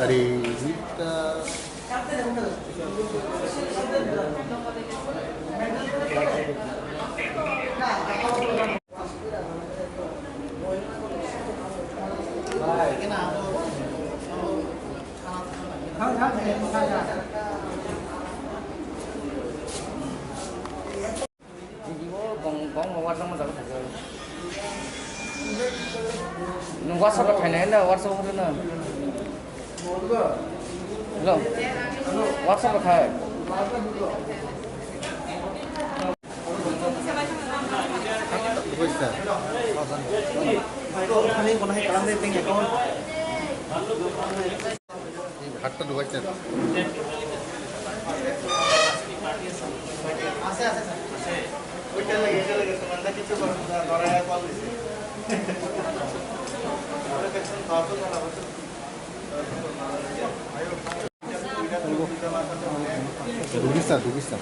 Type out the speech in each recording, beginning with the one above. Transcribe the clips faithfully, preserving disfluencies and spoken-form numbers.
Ari. Nwng WhatsApp-o khainai da, WhatsApp-o rwna. Hello. WhatsApp-o khai. হাতটা ঢুকাইছে না। আছে, আছে, স্যার। আছে। ওইটা লাগে, এটা লাগে, তোমার না কিছু করার, ধরা কল দিছে। ওটা দেখছেন, ধরতো না, ধরতো। ঢুকিস না, ঢুকিস না।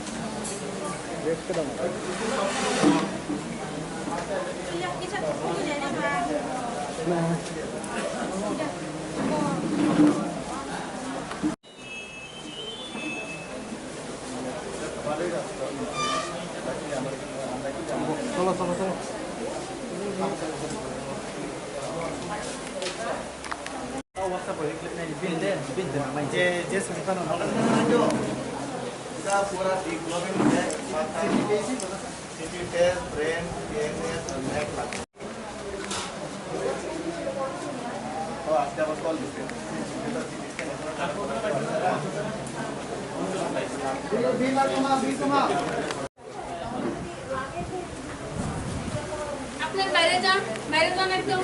আপনার বাইরে যান, বাইরে যান একদম।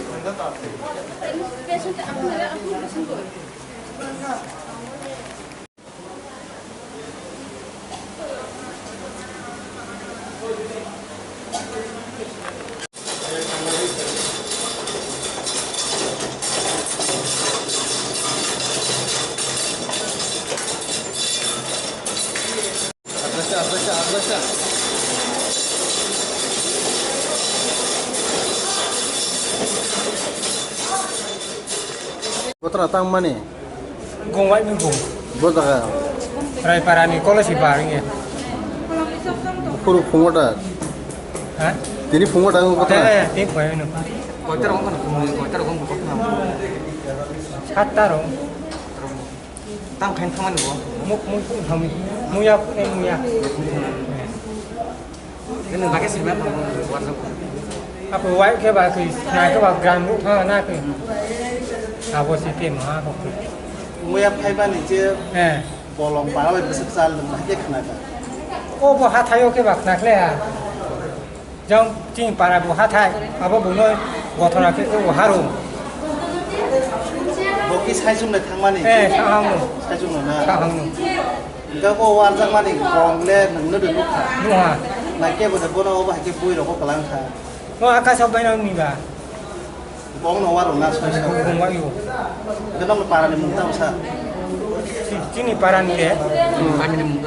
পেশেন্ট, আপনারা, আপনার পেশেন্ট কই? Kotora tangmani? Gongwai ni gong. Bo jaga? Raipara ni college ni bar nge. Bukhuru phungo da? Ha? Tini phungo da kotora? Eh, tini phungo no. Kotora gong kono phungo, kotora gong kotora. Satta rong. Tang khain thamani bo. Muk muk thamani. Muya, eh, muya. Ini lagi sih, Bang, WhatsApp. Apo wai ke ba ke, na ke ba gram ru tha na ke. Abo si te ma ko. Muya phai ba ni je. Eh. Bolong para bai bwswk chal dum hai khe khna kha. O bo hathaio khe ba khna khle ha. Jang chini para bo hathai, abo bo noi gothona khe o haro. Bo ki sai sum le thangmani. Eh, sa hang no. Sai sum na. Sa hang no. Ga bo warjak mani kong le nang no de nukha. Nukha. Na ke bo de bono obo hai khe bui rok kalang kha. No aka sok bai no ni ba. Bong no waro na soi sa. Bong wai yo. Ito nang para ni mung tang sa. Chini para ni le. Para ni mung.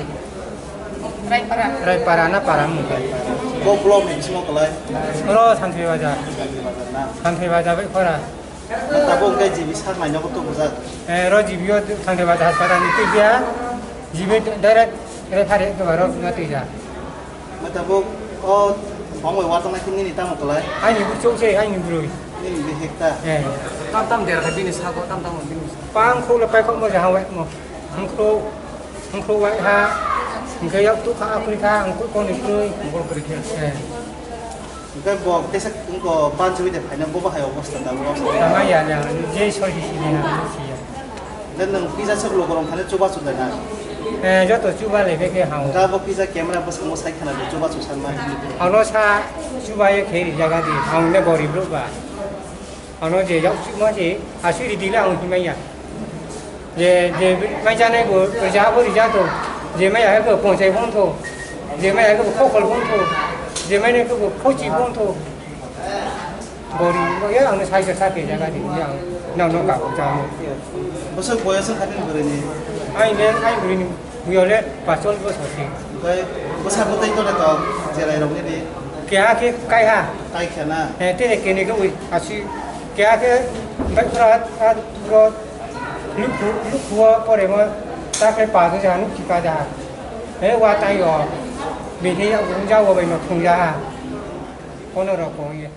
Rai para. Rai para na para mung. Bo blom ni bismo kalai. Ro Santhai Bazar. Santhai Bazar bai khora. Tabo kai jibi sak nai no to bujak. Eh, ro jibi yo Santhai Bazar para ni tu dia. Jibi direct refer ke baro na tu ja. Mata bo o bongoi watang nai nini tamo kalai. Aini bu chok se, aini burui. Nini bi hekta. Eh. Tam tam der kha bini sago, tam tam bini sago. Pang khro le pai khok mo ja hawai mo. Hang khro, hang khro wai ha. Hingke yak tu kha, akri kha, ang kuk koni krui. Ang kuk kri kha. Eh. Hingke bo kesa ko panchwi de phaina bo bahai obostha da bo. Tama ya ya, je soi di sini na, si ya. Dan nang pizza sok lo gorong thane chuba chuba na. Eh, joto chuba le beke hao. Ga bo pizza camera bwskango sai khana de chuba chuba sanma. Hano sa chuba ye kheri jaga di, hao ne gorib rok ba. Hano je yak chuba je, asuri di la hao himaya. Je, je mai jane bo, ja bo ri ja to. Je mai ya ko ponchai bon to. Je mai ya ko khokol bon to. Je mai ne ko khochi bon to. Bori, ya, ang sai sa sa ke jaga di, ya, no, no, ka, ka, mo. Bwswk boyos wngkha nini bwrwini? Ai, ne, ai, bwrwini, buyole, pasol bo sosi. Oke, bwsa bwtwi tole to, cherai rok nini? Keha ke, kai ha. Kai khe na? Eh, tere kene ke, ui, asi, keha ke, bai, pura, at, at, pura, lukhu, lukhu, pore mo, ta ke pa ke ja, nuk chika ja. Eh, wa tai yo, bini ya, ung ja, wa bai no, thung ja ha. Kono rok ko ye.